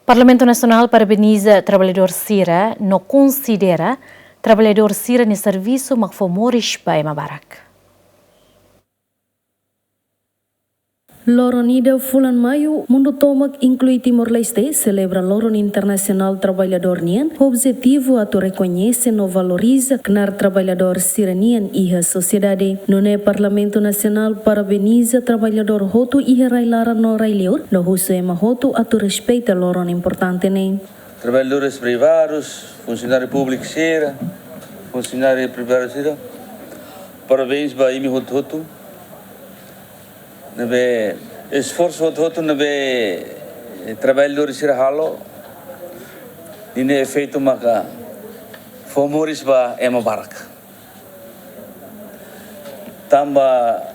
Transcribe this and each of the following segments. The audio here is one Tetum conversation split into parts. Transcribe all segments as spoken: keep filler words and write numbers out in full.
Parlamentu Nasionál parabeniza traballadór sira no konsidera traballadór sira-nia servisu mak fó moris ba ema barak. Loron ida fulan Maiu, mundu tomak inklui Timor-Leste selebra Loron Internasionál Traballadór nian, ho objetivu atu rekoñese no valoriza knaar traballadór sira-nian iha sosiedade. Nune'e Parlamentu Nasionál parabeniza traballadór hotu iha rai-laran no rai-liur, no husu ema hotu atu respeita loron importante ne'e. Traballadores privadus, funsionáriu públiku sira, funsionáriu privadu sira, parabéns ba imi hotu-hotu. Ne'ebé esforsu hotu-hotu ne'ebé, eh, traballadór sira halo, ninia efeitu maka fó moris ba ema barak. Tanba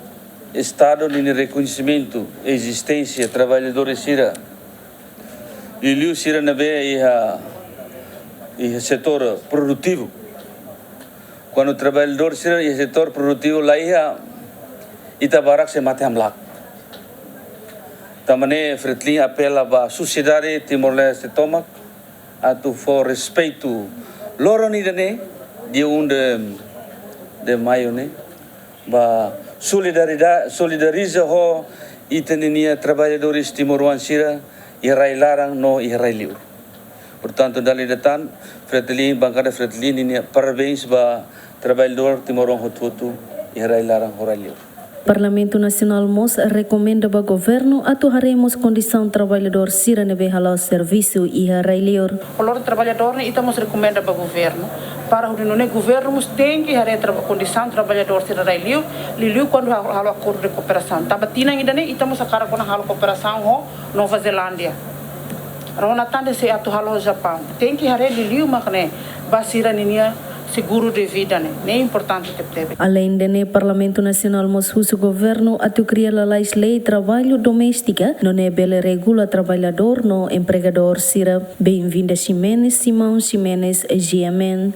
Estadu ninia rekoñesimentu ezisténsia traballadór sira, liuliu sira ne'ebé iha, iha setór produtivu. Kuandu traballadór sira iha setór produtivu la iha, ita barak sei mate hamlaha. Tanba ne'e Fretilin apela ba sosiedade Timor-Leste tomak atu fó respeitu loron ida-ne'e, dia um de, de maio ne'e, ba solidaridade, solidariza ho ita-nia traballadores timoroan sira iha rai-laran no iha rai-liur. Portantu, dala ida tan, Fretilin, bankada Fretilin ninia parabéns ba traballadór timoroan hotu-hotu iha rai-laran ho rai-liur. Parlamentu Nasionál mós rekomenda ba governu atu haree mós kondisaun traballadór sira ne'ebé hala'o servisu iha rai-liur. Ho loron traballadór ne'e ita mós rekomenda ba governu para hodi nune'e governu mós tenke haree traba-, kondisaun traballadór sira rai-liur, liuliu kuandu ha-, halo akordu de kooperasaun. Tanba tinan ida-ne'e ita mós hakarak kona halo kooperasaun ho Nova Zelándia. Rona tan de'it sei atu halo ho Japaun. Tenke haree liuliu mak ne'e ba sira ninia seguru de vida ne'e. Ne'e importante tebetebes. Aleinde ne'e, Parlamentu Nasionál mós husu governu atu kria lalais lei traballu doméstika, nune'e bele regula traballadór no empregadór sira. Benvinda Ximenes, Simão Ximenes, G M N.